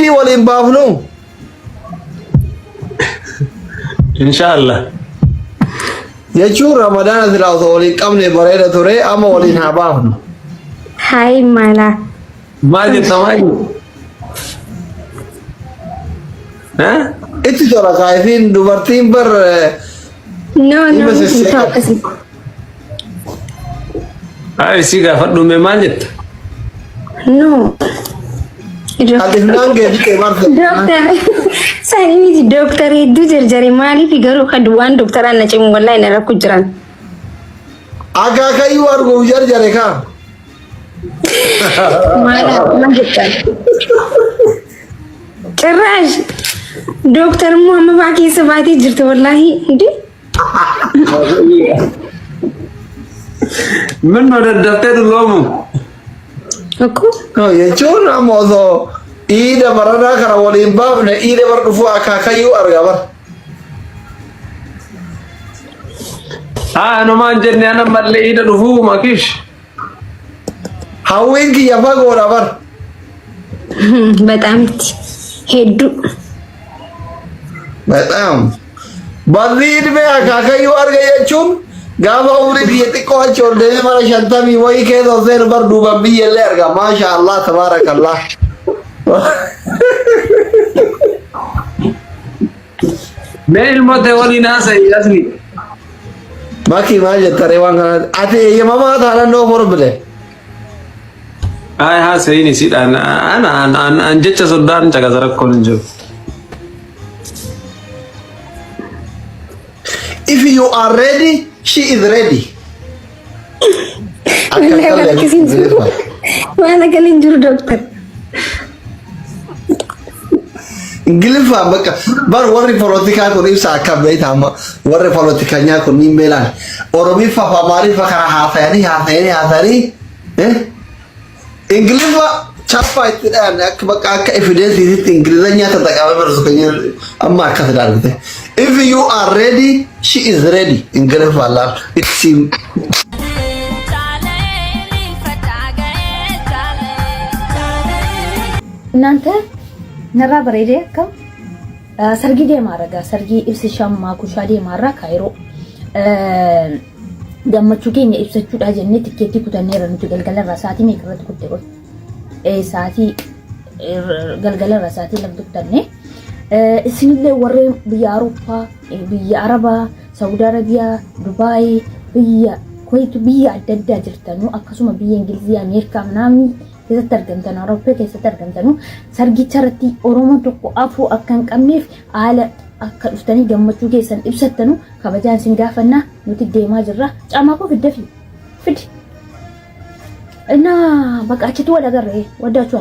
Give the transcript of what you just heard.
Iidii waliin baafnu. Inshaallah. Jechuun Ramadaana silaa osoo waliin qabne bareeda ture amma waliin haa baafnu. Hayi mala. Maal jetta maal jetta? Eh? Itti tola kaayifiin dubartiin bar No, no, Dhimma hin sesseeqa. ta'u akkasii. Ay si gaafadhu mee maal jetta? No. Qal'ifnaan kee fixee marte. Dooktar sanii miti dooktar hedduu jarjare maaliif garuu kan waan dooktaraan na cimu wallahi na rakku jiran. Akaakayyuu arguuf jarjare kaa. Maal maal jettan? Cirraash dooktar immoo amma baa keessa baatee jirti wallaahi. Hindi? Minno daddaftee dulloomu. Akkoo? No, jechuun amma osoo iida baranaa kana waliin baafne iida bara dhufuu akaakayyuu arga bara. Haa anumaan jenne ana mallee iida dhufuu makish. Hawwiin kiyya fagoodha bar. Bexaam itti hedduu. Bexaam. Barri ilmee akaakayyuu arga jechuun gaafa umrii kiyya xiqqoo achi ol deemee mana shantamii wayii keessa ol seenu bar duuban biyya illee arga. Maasha Allah tabaarakallah. Mee ilmoo ta'e waliin haasa'i asli. Maki maal jetta ree waan kana ati eeyyamamaa taanaan noo forbile. Ay haasa'iin isiidhaan ana an an an jecha soddaan caqasa rakkoon hin jiru. If you are ready, she is ready. Akka Wallahi waan akkasii hin jiru. Waan akkasii hin jiru dooktar. Ingiliffaan bakka bar warri polotikaa kun ibsa akkam beekta amma warri polotikanyaa kun niin beelaan Oromiffa fi Amaariffa kana haasayanii haasayanii haasayanii eh? Ingiliffa chappaa itti dhayan akka bakka akka evidensiisitti Ingilizanyaa tataqamee barsu kan jedhu amma akkas ilaalite. If you are ready, she is ready. Ingiliffaan laal. It's እናንተ narraa bareedee akkam sargii deemaa ragaa sargii ibsishaan maakushaa deemaarraa kaayiroo gammachuu keenya ibsachuudhaa jennee tikkeettii kutanneerra nuti galgalarraa sa'aatii meeqa irratti kutte qoy sa'aatii galgalarraa sa'aatii lamatti kutanne isinillee warreen biyya Awurooppaa biyya Arabaa Saudi Arabiyaa Dubaayii biyya Kuwait biyya adda addaa jirtanuu akkasuma biyya Ingilizii Ameerikaa naamni keessatti argamtan Awurooppaa keessatti argamtanuu sargicha irratti Oromoon tokko afuu akka hin qabneef haala akka dhuftanii gammachuu keessan ibsattanu kabajaan isin gaafannaa nuti deemaa jirra. Caamaa koo fidda fi fidi. እና በቃ achitti wal agarre waddaachuu